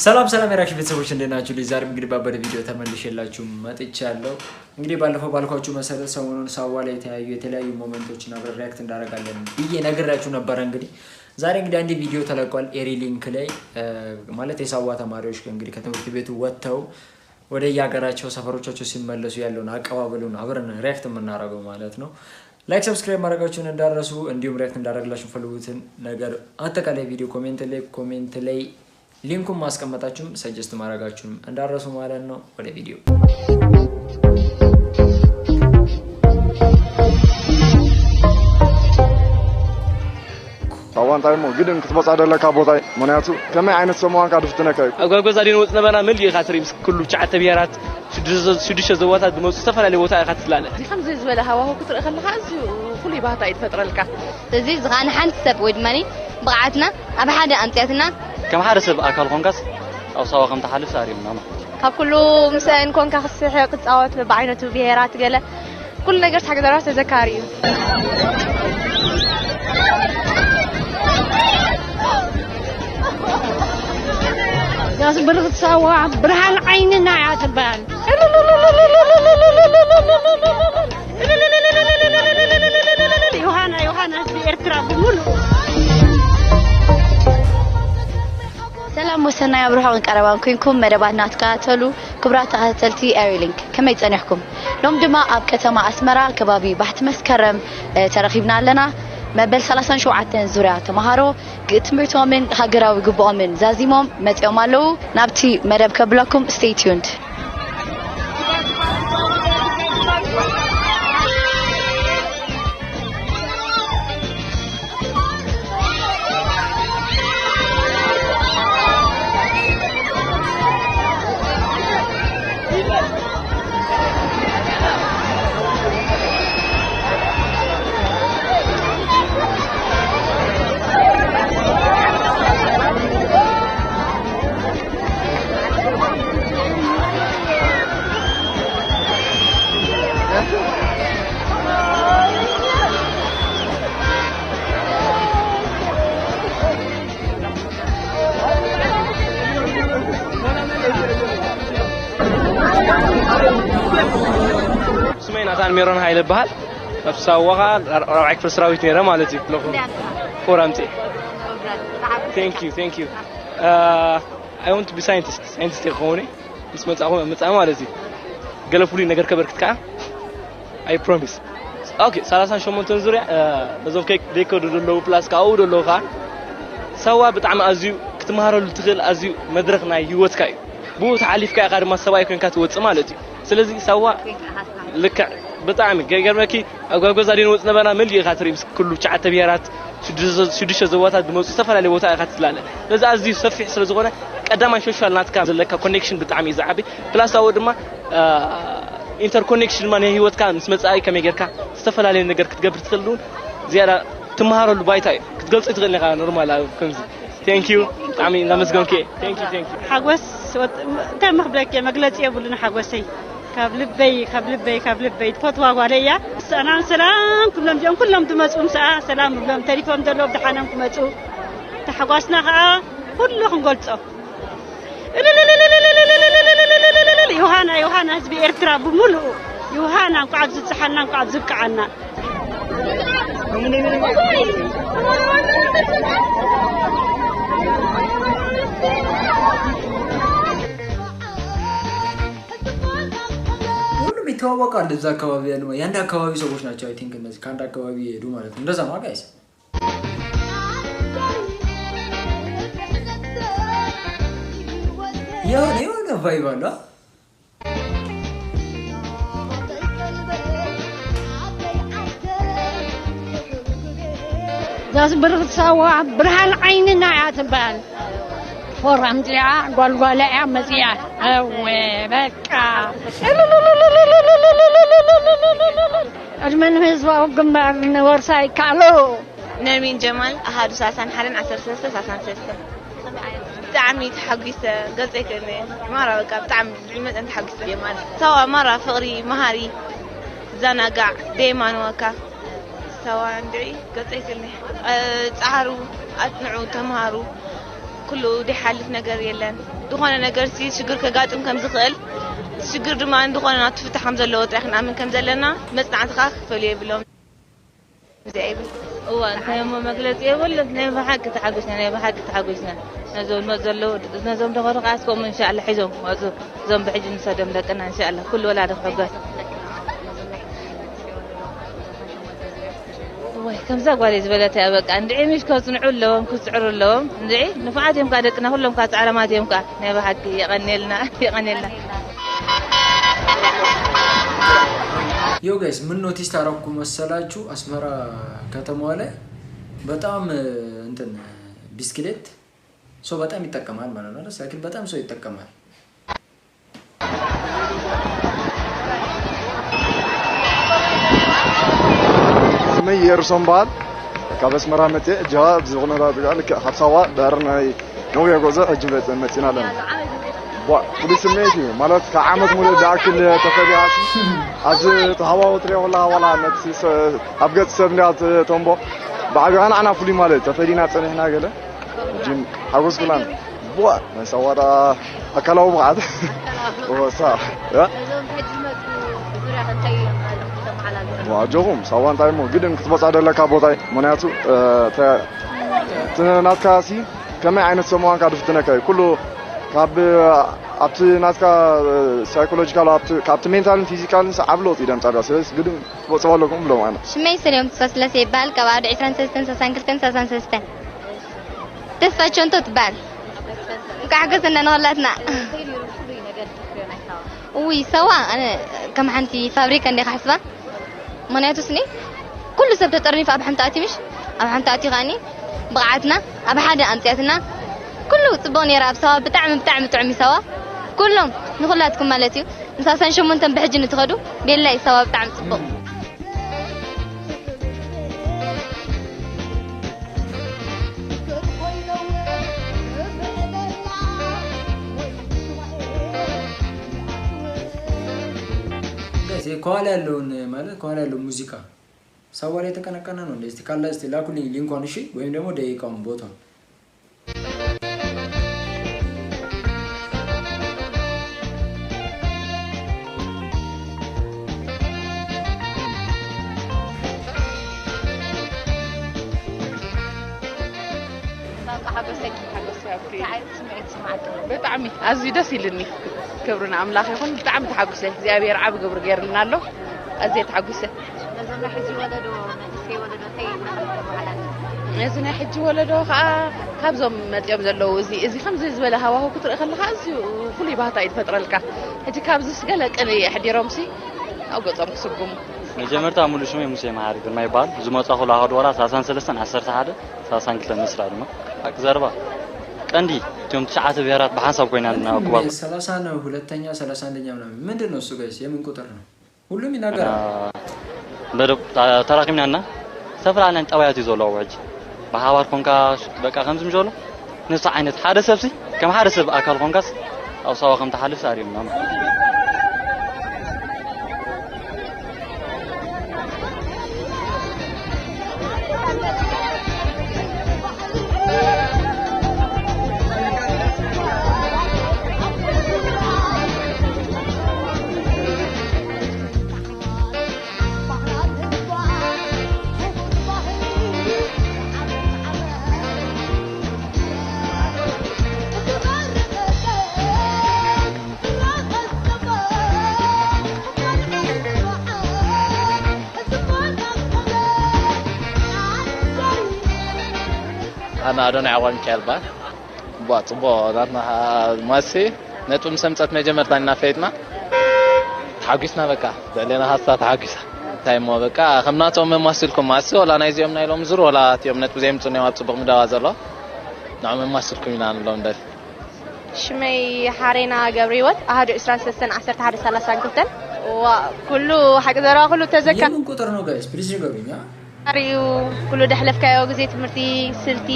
ሰላም ሰላም የራክሽ ቤተሰቦች እንዴት ናችሁ? ልጅ ዛሬም እንግዲህ ባበደ ቪዲዮ ተመልሼላችሁ መጥቻለሁ። እንግዲህ ባለፈው ባልኳችሁ መሰረት ሰሞኑን ሳዋ ላይ የተለያዩ የተለያዩ ሞመንቶችን አብረን ሪያክት እንዳደረጋለን ብዬ ነግሬያችሁ ነበረ። እንግዲህ ዛሬ እንግዲህ አንድ ቪዲዮ ተለቋል ኤሪ ሊንክ ላይ። ማለት የሳዋ ተማሪዎች እንግዲህ ከትምህርት ቤቱ ወጥተው ወደ የሀገራቸው ሰፈሮቻቸው ሲመለሱ ያለውን አቀባበሉን አብረን ሪያክት የምናደርገው ማለት ነው። ላይክ ሰብስክራይብ ማድረጋችሁን እንዳረሱ፣ እንዲሁም ሪያክት እንዳደረግላችሁ ፈልጉትን ነገር አጠቃላይ ቪዲዮ ኮሜንት ላይ ኮሜንት ላይ ሊንኩን ማስቀመጣችሁም ሰጀስት ማድረጋችሁንም እንዳረሱ ማለት ነው። ወደ ቪዲዮ። ካብ ዋንታ እሞ ግድን ክትመፃ ደለካ ቦታ እዩ። ምክንያቱ ከመይ ዓይነት ሰብ ምዃንካ ድፍትነካ እዩ። ኣብ ጓጓዛ ድንወፅ ነበርና መሊእኻ ትርኢ ምስ ኩሉ ትሽዓተ ብሄራት ሽዱሽተ ዞባታት ዝመፁ ዝተፈላለየ ቦታ ኢኻ ትላለ። እዚ ከምዚ ዝበለ ሃዋሁ ክትርኢ ከለኻ ኣዝዩ ፍሉይ ባህታ እዩ ዝፈጥረልካ። እዚ ዝኸኣነ ሓንቲ ሰብ ወይ ድማ ብቕዓትና ኣብ ሓደ ኣምፅያትና ከም ሓደ ሰብ ኣካል ኮንካስ ኣብ ሳዋ ከም ትሓልፍ ኣርእዮምና ማለት እዩ። ካብ ኩሉ ምሰን ኮንካ ክስሕቕ ክፃወት በብዓይነቱ ብሄራት ገለ ኩሉ ነገር ሳግደራ ተዘካሪ እዩ። ያስ ብርኽት ሳዋ ብርሃን ዓይንና እያ ትበሃል። ዮሃና ዮሃና ህዝቢ ኤርትራ ብምሉእ ሰላም ወሰናይ ኣብርሃውን ቀረባን ኮንኩም መደባትና ትከታተሉ ክቡራት ተኸታተልቲ ኤሪሊንክ ከመይ ጸኒሕኩም? ሎም ድማ ኣብ ከተማ ኣስመራ ከባቢ ባሕቲ መስከረም ተረኺብና ኣለና። መበል ሰላሳን ሸውዓተን ዙርያ ተምሃሮ ትምህርቶምን ሃገራዊ ግብኦምን ዛዚሞም መጺኦም ኣለዉ። ናብቲ መደብ ከብለኩም stay tuned። ስመይ ናታን ሜሮን ሃይለ ይበሃል። ኣብ ሳዋ ራብዓይ ክፍለ ሰራዊት ነይረ ማለት እዩ። ፎር ኣምፅኤ። Thank you, thank you. Uh, I want to be scientist. ሳይንቲስት ክኸውን ምስ መጻኹ መጻ ማለት እዩ። ገለ ፍሉይ ነገር ከበርክት ከዓ I promise. Okay, ሰላሳን ሸሞንተን ዙርያ ነዞም ከይከዱ ዘለዉ ፕላስ ካብኡ ዘለዉ ከዓ ሳዋ ብጣዕሚ ኣዝዩ ክትመሃረሉ ትኽእል ኣዝዩ መድረኽ ናይ ህይወትካ እዩ። ብኡ ተሓሊፍካ ኢኻ ድማ ሰብኣይ ኮይንካ ትወፅእ ማለት እዩ። ስለዚ ሳዋ ልክዕ ብጣዕሚ ገርመኪ ኣብ ጓጓዛ ድንወፅ ነበርና መሊእኻ ትርኢ ምስ ኩሉ ትሽዓተ ብሄራት ሽዱሽተ ዞባታት ዝመፁ ዝተፈላለየ ቦታ ኢኻ ትላለ። ስለዚ ኣዝዩ ሰፊሕ ስለ ዝኾነ ቀዳማይ ሶሻል ናትካ ዘለካ ኮኔክሽን ብጣዕሚ እዩ ዝዓቢ። ፕላስ ኣብኡ ድማ ኢንተርኮኔክሽን ድማ ናይ ህይወትካ ምስ መፃኢ ከመይ ጌርካ ዝተፈላለየ ነገር ክትገብር ትኽእል እውን ዝያዳ ትመሃረሉ ባይታ እዩ። ክትገልፆ ይትኽእል ኢኻ ኖርማል ኣብ ከምዚ። Thank you ብጣዕሚ እናመስገንኩ እየ። Thank you, thank you. ሓጎስ እንታይ ምኽብለኪ መግለፂ የብሉን ሓጎሰይ። ካብ ልበይ ካብ ልበይ ካብ ልበይ ትፈትዋ ጓለይ እያ። ሰላም ሰላም ክብሎም እዚኦም ኩሎም ዝመፁ ምሳኣ ሰላም ብሎም ተሪፎም ዘለዉ ብድሓኖም ክመፁ ታሕጓስና ከዓ ኩሉ ክንገልፆ። ዮሃና ዮሃና ህዝቢ ኤርትራ ብምሉኡ ዮሃና እንኳዕ ኣብዚ ዝፀሓና እንኳዕ ኣብዚ ብቅዓና። ሁሉም ይተዋወቃል እዛ አካባቢ ያሉ የአንድ አካባቢ ሰዎች ናቸው። I think እነዚህ ከአንድ አካባቢ የሄዱ ማለት ነው። እንደዛ ነው ጋይስ። የሆነ የሆነ ቫይብ አለ። ዛስ ብርኽት ሳዋ ብርሃን ዓይንና እያ ትበሃል። ፎራም እዚኣ ጓልጓላ እያ መፅያ። እወ በቃ ዕድመ ንህዝባዊ ግንባር ንወርሳ ይከኣሎ። ነርሚን ጀማል ኣሃዱ ሰላሳን ሓደን ዓሰርተ ሰለስተ ሰላሳን ሰለስተ። ብጣዕሚ ተሓጒሰ ገልፀ ይክእል እየ። ማራ በቃ ብጣዕሚ ልዕሊ መጠን ተሓጒሰ እየ ማለት። ሳዋ ማራ ፍቕሪ መሃሪ ዘናጋዕ ደየማንወካ። ሳዋ እንድዒ ገልፀ ይክእል እየ። ፀዓሩ ኣፅንዑ ተምሃሩ። ኩሉ ዘይሓልፍ ነገር የለን። ዝኾነ ነገር ሲ ሽግር ከጋጥም ከም ዝኽእል፣ ሽግር ድማ ዝኾነ ናቱ ፍታሕ ከም ዘለዎ ጥራሕ ክንኣምን ከም ዘለና፣ መጽናዕቲ ኸኣ ክፈልዮ የብሎም። እዚኣ ይብል። እዋ፣ እንታይ እሞ መግለጺ የብሉን። ናይ ብሓቂ ተሓጒስና፣ ናይ ብሓቂ ተሓጒስና። ነዞም ዘለዉ፣ ነዞም ተኸሩ ከኣ እስከ እሞ እንሻኣላ ሒዞም ክመጹ፣ እዞም ብሕጂ ንሰዶም ደቅና እንሻኣላ። ኩሉ ወላዲ ክሕጎስ። ወይ፣ ከምዛ ጓለይ ዝበለታ እያ በቃ። እንድዒ ምሽ ከጽንዑ ኣለዎም፣ ክጽዕሩ ኣለዎም። እንድዒ ንፉዓት እዮም ከኣ ደቅና፣ ኩሎም ከኣ ጻዕራማት እዮም ከኣ። ናይ ብሓቂ የቐንየልና፣ የቐንየልና። ዮ ጋይስ፣ ምን ኖቲስ ታረኩ መሰላችሁ? አስመራ ከተማዋ ላይ በጣም እንትን፣ ቢስክሌት ሰው በጣም ይጠቀማል ማለት ነው። ሳይክል በጣም ሰው ይጠቀማል። ስመይ የርሶም በሃል። ካብ ኣስመራ መፅእ እጃ ኣብዚ ኩነታት ጋር ልክዕ ካብ ሳዋ ዳር ናይ ነውያ ጎዞ ሕጂ መፅ- መፂና ኣለና። ቧ፣ ፍሉይ ስምዒት እዩ ማለት ካብ ዓመት ሙሉእ ዝኣክል ተፈሊኻሲ ኣብዚ ተሃዋወ ትሪኦ ከለኻ ዋላ ነቲ ሰ- ኣብ ገፅ ሰብ እንዳ ተንቦ ብዓቢኻ ንዓና ፍሉይ ማለት እዩ። ተፈሊና ፀኒሕና ገለ ሕጂ ሓጎስ ኩላን ቧ ናይ ሳዋ ደኣ ኣካላዊ ብቕዓት ወሳ ያ ነዞም ሕጂ ዝመፁ ዙርያ እንታይ እዮም ኣጆኹም ኣጆኹም ሳዋ እንታይ እሞ ግድን ክትመፃ ደለካ ቦታ እዩ። ምክንያቱ እ፣ ተ- እቲ ናትካ ሲ ከመይ ዓይነት ሰብ ምዃንካ ድፍትነካ እዩ ኩሉ ካብ ኣብቲ ናትካ ሳይኮሎጂካል ካብቲ ሜንታልን ፊዚካልን ዓብ ለውጢ እዩ ደምፃልካ። ስለዚ ግድን ክትመፅዋ ኣለኩም ብሎም ኣነ ሽመይ ሰለዮም ተስፋስላሴ ይበሃል። ካብ ዓውዲ ዕስራን ሰለስተን ሰሳን ክልተን ሰሳን ሰለስተን ተስፋቸው እንቶ ትበሃል። እንኳዕ ሓገዘና ንኸላትና። እውይ ሰዋ ኣነ ከም ሓንቲ ፋብሪካ እንደ ክሓስባ። ምክንያቱ ስኒ ኩሉ ሰብ ተጠርኒፉ ኣብ ሓንቲ ኣትዩ ምሽ ኣብ ሓንቲ ኣትዩ ከኣኒ ብቕዓትና ኣብ ሓደ ኣምፅያትና ኩሉ ፅቡቕ ነይራ። ኣብ ሰዋ ብጣዕሚ ብጣዕሚ ጥዑም እዩ ሰዋ ኩሎም ንኹላትኩም ማለት እዩ። ንሳሳን ሸሞንተን ብሕጂ ንትኸዱ ቤላ እዩ ሰዋ ብጣዕሚ ፅቡቕ። ጋይስ፣ ይሄ ከኋላ ያለውን ማለት ከኋላ ያለው ሙዚቃ ሳዋ ላይ የተቀነቀነ ነው እንዴ? እስቲ ካለ እስቲ ላኩልኝ ሊንኳን እሺ፣ ወይም ደግሞ ደቂቃውን ቦታውን። ብጣዕሚ ኣዝዩ ደስ ኢልኒ። ክብሪ ንኣምላኽ ይኹን። ብጣዕሚ ተሓጉሰ። እግዚኣብሔር ዓቢ ግብሪ ገይርልና ኣሎ። ኣዝየ ተሓጉሰ። ነዞም ናይ ሕጂ ወለዶ መንእሰይ ወለዶ እንታይ መልእኽቲ ተመሓላልፍ? ነዚ ናይ ሕጂ ወለዶ ከዓ ካብዞም መፂኦም ዘለዉ እዚ እዚ ከምዚ ዝበለ ሃዋሁ ክትርኢ ከለካ ኣዝዩ ፍሉይ ባህታ እዩ ዝፈጥረልካ። ሕጂ ካብዚስ ገለ ቅንኢ ኣሕዲሮምሲ ኣብ ገፆም ክስጉሙ። መጀመርታ ሙሉእ ሽመይ ሙሴ መሓሪ ግርማ ይበሃል። ዝመፃኹሉ ኣሃዱ ወላ ሰላሳን ሰለስተን ዓሰርተ ሓደ ሰላሳን ክልተን ምስላ ድማ ሓቂ ዘረባ ቀንዲ እቶም ትሽዓተ ብሄራት ብሓንሳብ ኮይና እናኣኩባ ሰላሳ ነው ሁለተኛ ሰላሳ አንደኛ ምናምን ምንድን ነው እሱ ጋይስ የምን ቁጥር ነው? ሁሉም ይናገራል። በደብ ተራኺብና እና ዝተፈላለዩ ጠባያት እዩ ዘለዎ ሕጂ ብሓባር ኮንካ በቃ ከምዚ ምሸሎ ንሱ ዓይነት ሓደ ሰብሲ ከም ሓደ ሰብ ኣካል ኮንካስ ኣብ ሳዋ ከም ትሓልፍ ኣርእዮም ኢና። ኣነ ኣዶናይ ዓቋብ ሚካኤል ይበሃል። ቧ ፅቡቕ ናትና ማሲ ነጥቢ ምስ ኣምፀት መጀመርታ ኢና ፈሊጥና ተሓጒስና በቃ ልዕሌና ሃስታ ተሓጒሳ እንታይ እሞ በቃ ከም ናቶም መማስልኩም ማሲ ወላ ናይዚኦም ናይ ሎም ዙር ወላ እቲኦም ነጥቢ ዘይምፁ እዮም ኣብ ፅቡቕ ምደባ ዘሎ ንዖም መማስልኩም ኢና ንብሎም ንደሊ ሽመይ ሓሬና ገብረሂወት ኣሃዱ ዕስራን ሰለስተን ዓሰርተ ሓደ ሰላሳን ክልተን ዋ ኩሉ ሓቂ ዘረባ ኩሉ ተዘካ የምን ቁጥር ነው ጋይስ ፕሊዝ ንገሩኛ እዩ ኩሉ ደሕለፍካዮ ግዜ ትምህርቲ ስልቲ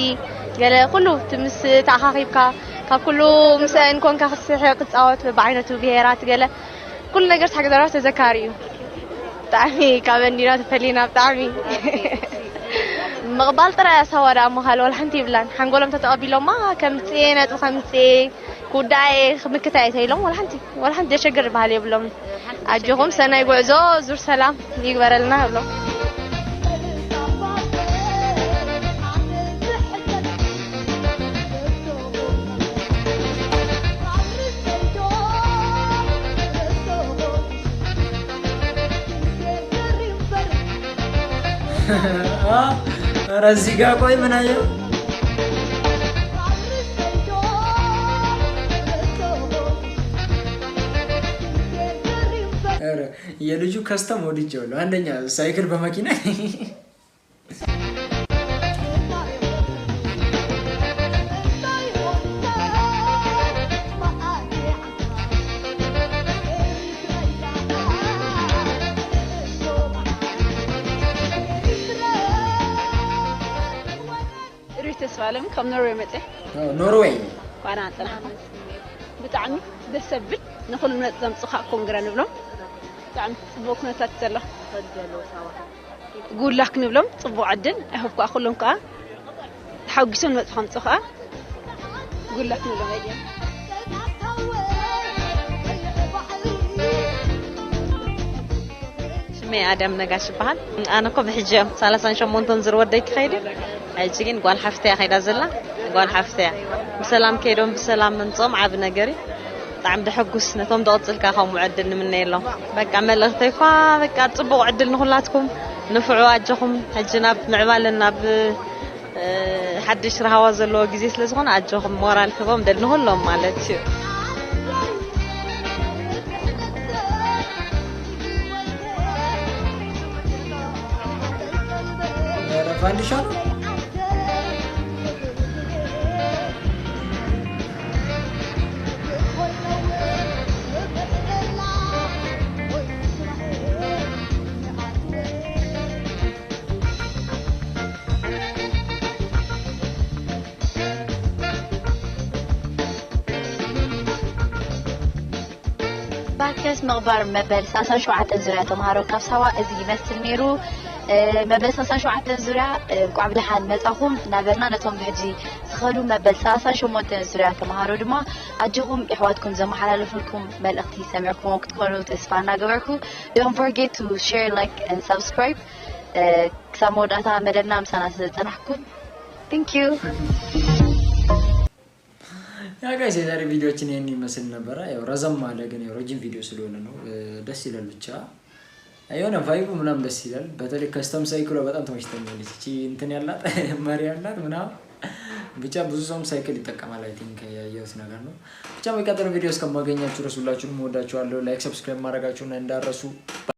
ገለ ኩሉ ምስ ተኣኻኺብካ ካብ ኩሉ ምስአን ኮንካ ክስሕቅ ክፃወት በብዓይነቱ ብሄራት ገለ ኩሉ ነገር ሓቂ ዘረባ ተዘካሪ እዩ ብጣዕሚ ካብ እንዲና ተፈሊና ብጣዕሚ ምቕባል ጥራይ እያ ሳዋ ደኣ ምኻል፣ ዋላ ሓንቲ ይብላን። ሓንጎሎም ተተቐቢሎማ፣ ከምጽኤ ነጥቢ ከምጽኤ፣ ክውዳእ እየ፣ ክምክት እየ ተኢሎም፣ ዋላ ሓንቲ፣ ዋላ ሓንቲ ዘሸግር ዝበሃል የብሎምን። ኣጆኹም፣ ሰናይ ጉዕዞ፣ ዙር ሰላም ይግበረልና እብሎም። ኧረ እዚህ ጋ ቆይ ምን አየው? ኧረ የልጁ ከስተም ወድጄዋለሁ። አንደኛ ሳይክል በመኪና ሩት ተስፋለም ካብ ኖርዌይ መፀ ኖርዌይ ኳና ፅናሕኩም ብጣዕሚ ደስ ዘብል ንኩሉ መፅ ዘምፅኻ ኮንግረ ንብሎም ብጣዕሚ ፅቡቅ ኩነታት ዘሎ ጉላክ ንብሎም ፅቡቅ ዕድል ኣይሆብ ከዓ ኩሎም ከዓ ተሓጒሶም ንመፅኻ ምፅኡ ከዓ ጉላክ ንብሎም ኣየ ሽመይ ኣዳም ነጋሽ ይበሃል። ኣነ እኮ ብሕጂ እዮም ሰላሳን ሸሞንተን ዙር ወደይ ክኸይድ እዩ። ሕጂ ግን ጓል ሓፍተያ ከይዳ ዘላ ጓል ሓፍተያ ብሰላም ከይዶም ብሰላም ምምፅኦም ዓቢ ነገር እዩ። ብጣዕሚ ደሐጉስ ነቶም ደቕፅልካ ከምኡ ዕድል ንምነየሎም። በቃ መልእኽተይ እኳ በቃ ፅቡቕ ዕድል ንኹላትኩም ንፍዑ ኣጆኹም ሕጂ ናብ ምዕባለን ናብ ሓድሽ ራህዋ ዘለዎ ግዜ ስለ ዝኾነ ኣጆኹም ሞራል ክህቦም ደሊ ንኹሎም ማለት እዩ። ፋንዲሻ ነው። ባርከስ ምቕባር መበል ሰላሳን ሸውዓተን ዙርያ ተምሃሮ ካብ ሳዋ እዚ ይመስል ነይሩ። መበል ሰላሳን ሸውዓተን ዙርያ እንቋዕ ብደሓን መጻኹም እናበልና ነቶም ብሕጂ ዝኸዱ መበል ሰላሳን ሸሞንተን ዙርያ ተምሃሮ ድማ ኣጆኹም የሕዋትኩም ዘመሓላለፍልኩም መልእኽቲ ሰሚዕኩሞ ክትኮኑ ተስፋ እናገበርኩ don't forget to share like and subscribe ክሳብ መወዳእታ መደብና ምሳና ስለ ዝጸናሕኩም thank you ያ ጋይስ የዛሬ ቪዲዮችን ይህን ይመስል ነበረ። ያው ረዘም አለ ግን ያው ረጅም ቪዲዮ ስለሆነ ነው። ደስ ይላል ብቻ የሆነ ቫይቡ ምናምን ደስ ይላል። በተለይ ከስተም ሳይክሏ በጣም ተመችታኛለች። እቺ እንትን ያላት መሪ ያላት ምናምን ብቻ ብዙ ሰውም ሳይክል ይጠቀማል። አይ ቲንክ ያየሁት ነገር ነው። ብቻ በሚቀጥለው ቪዲዮ እስከማገኛችሁ ድረስ ሁላችሁንም እወዳችኋለሁ። ላይክ ሰብስክራይብ ማድረጋችሁን እንዳረሱ